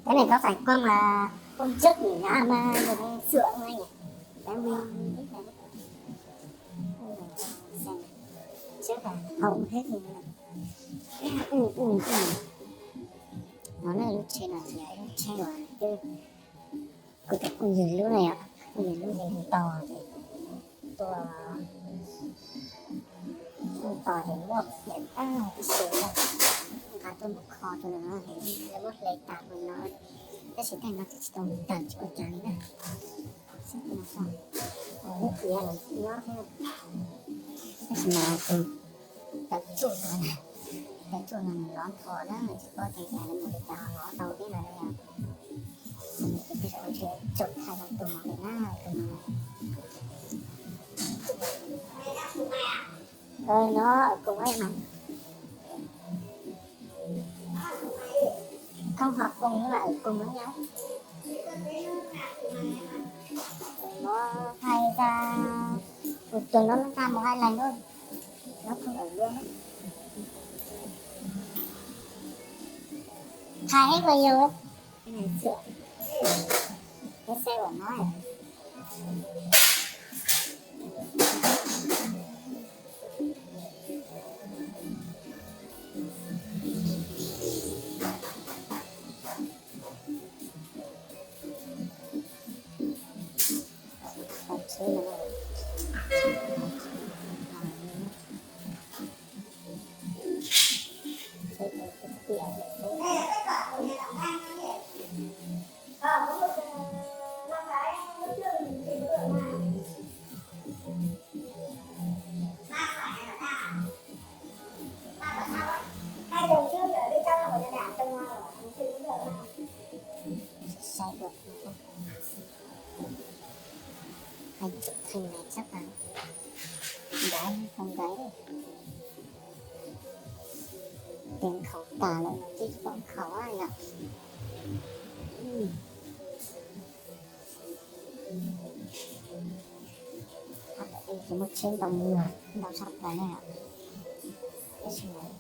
Cái này có phải quăng là hôm trước nghỉ ngã mà người ta sửa không anh nhỉ? Em không biết là, chắc là hỏng hết rồi. Ừ, ừ, ừ. Nó là lub tsheb no, lub tsheb no. Kuv tus phooj ywg lub no yom, phooj ywg lub no tos ces, tos, tos ces muaj pem tag ib xus na, nqa tuaj mus kho rau no, lawv muab hle tas rau no, tab sis tej no twb tsis tau tawm tsis ua cas li na. Xab no xwb, ib tiav los nyob thiab, tab sis mas tus tawv tsuj no, tawv tsuj no nws lov nrho na, tsis paub tias cas nws mus li cas lov tau thiab no. Tej zaum ntshe tsum thaij tau tus no lawm na, tus no. Ơ, nó ở cùng ấy mà. Không hợp cùng nhưng mà ở cùng với nhau. Nó thay ra một tuần nó mới ra một hai lần thôi. Nó không ở luôn á. Thay hết bao nhiêu ấy. Cái này sửa. Cái xe của nó này. Sai được. Hai chục thằng này chắc là gái hay không gái đây. Tiền khẩu tả lại là cái con khẩu á nhỉ. Chỉ một trên đồng người, đồng sọc là nè. Cái gì đấy.